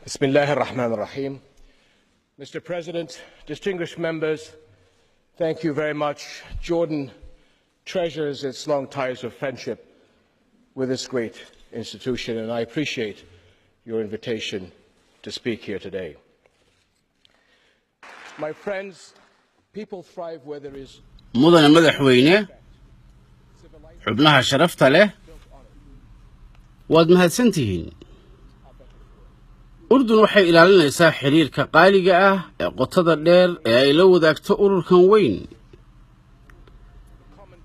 Bismillah ar-Rahman ar-Rahim. Mr. President, distinguished members, thank you very much. Jordan treasures its long ties of friendship with this great institution, and I appreciate your invitation to speak here today. My friends, people thrive where there is Mudane madaxweyne, xubnaha sharafta leh, waad mahadsan tihiin. Urdun waxay ilaalinaysaa xidhiirka qaaliga ah ee qotada dheer ee ay la wadaagto ururkan weyn.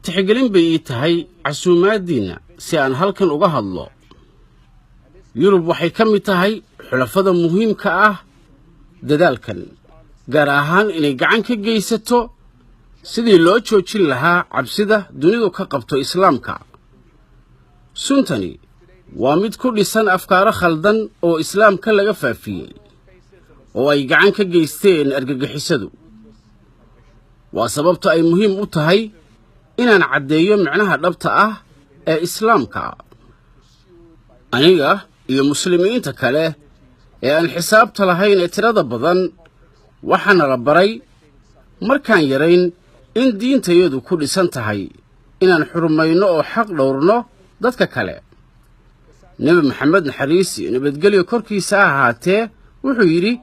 Tixgelin bay ii tahay casuumaaddiinna si aan halkan uga hadlo. Yurub waxay ka mid tahay xulafada muhiimka ah dadaalkan, gaar ahaan inay gacan ka geysato sidii loo joojin lahaa cabsida dunidu ka qabto Islaamka. Suntani waa mid ku dhisan afkaaro khaldan oo Islaamka laga faafiyey oo ay gacan ka geysteen argagixisadu. Waa sababta ay muhiim u tahay inaan caddeeyo micnaha dhabta ah ee Islaamka. Aniga iyo Muslimiinta kale ee aan xisaabta lahayn ee tirada badan waxaana la baray markaan yarayn in diintayadu ku dhisan tahay inaan xurmayno oo xaq dhowrno dadka kale. Nebi Maxamed, naxariis iyo nabadgelyo korkiisa ha ahaatee, wuxuu yidhi: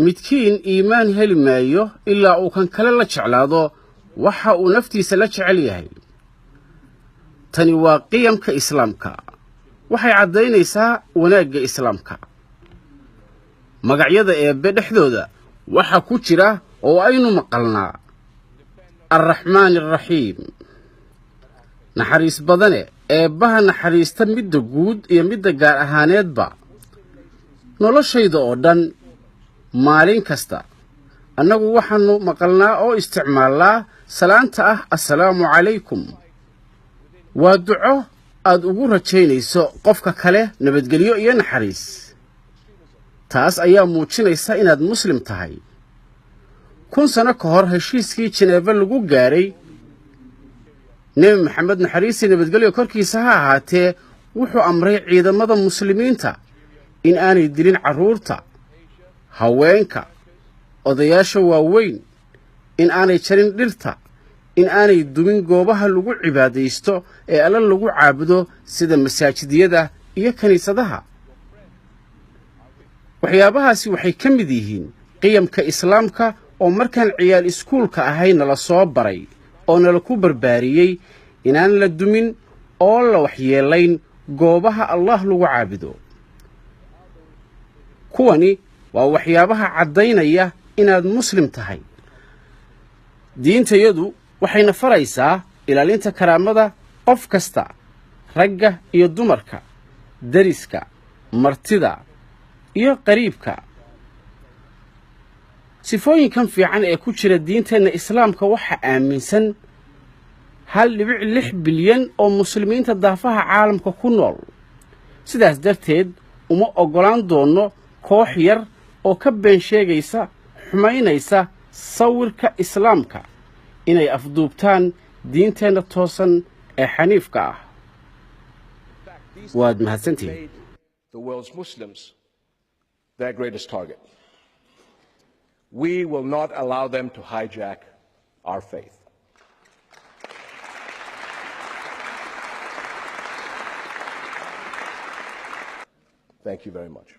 "Midkiin iimaan heli maayo ilaa uu kan kale la jeclaado waxa uu naftiisa la jecel yahay." Tani waa qiyamka Islaamka. Waxay caddaynaysaa wanaagga Islaamka. Magacyada Eebbe dhexdooda waxa ku jira oo aynu maqalnaa Alraxmaani Alraxiim, naxariis badane, Eebbaha naxariista midda guud iyo midda gaar ahaaneedba. Noloshayda oo dhan, maalin kasta, annagu waxaannu maqalnaa oo isticmaalnaa salaanta ah "Assalaamu calaykum". Waa duco aad ugu rajaynayso qofka kale nabadgelyo iyo naxariis. Taas ayaa muujinaysa inaad Muslim tahay. 1000 sano ka hor, heshiiskii Jineefa lagu gaaray, Nebi Maxamed, naxariistii nabadgelyo korkiisa ha ahaatee, wuxuu amray ciidamada Muslimiinta in aanay dilin carruurta, haweenka, odayaasha waaweyn, in aanay jarin dhirta, in aanay dumin goobaha lagu cibaadaysto ee Alla lagu caabudo, sida masaajidiyada iyo kiniisadaha. Waxyaabahaasi waxay ka mid yihiin qiyamka Islaamka oo markaan ciyaal iskuulka ahay nala soo baray oo nala ku barbaariyey inaan la dumin oo la waxyeelayn goobaha Allah lagu caabudo. Kuwani waa waxyaabaha caddaynaya inaad Muslim tahay. Diintayadu waxayna faraysaa ilaalinta karaamada qof kasta, ragga iyo dumarka, deriska, martida iyo qariibka. Sifooyinkan fiican ee ku jira diinteenna Islaamka waxaa aaminsan 1.6 bilyan oo Muslimiinta daafaha caalamka ku nool. Sidaas darteed, uma oggolaan doonno koox yar oo ka been sheegaysa, xumaynaysa sawirka Islaamka, inay afduubtaan diinteenna toosan ee xaniifka ah. Waad mahadsantihiin. The world's Muslims their greatest target. We will not allow them to hijack our faith. Thank you very much.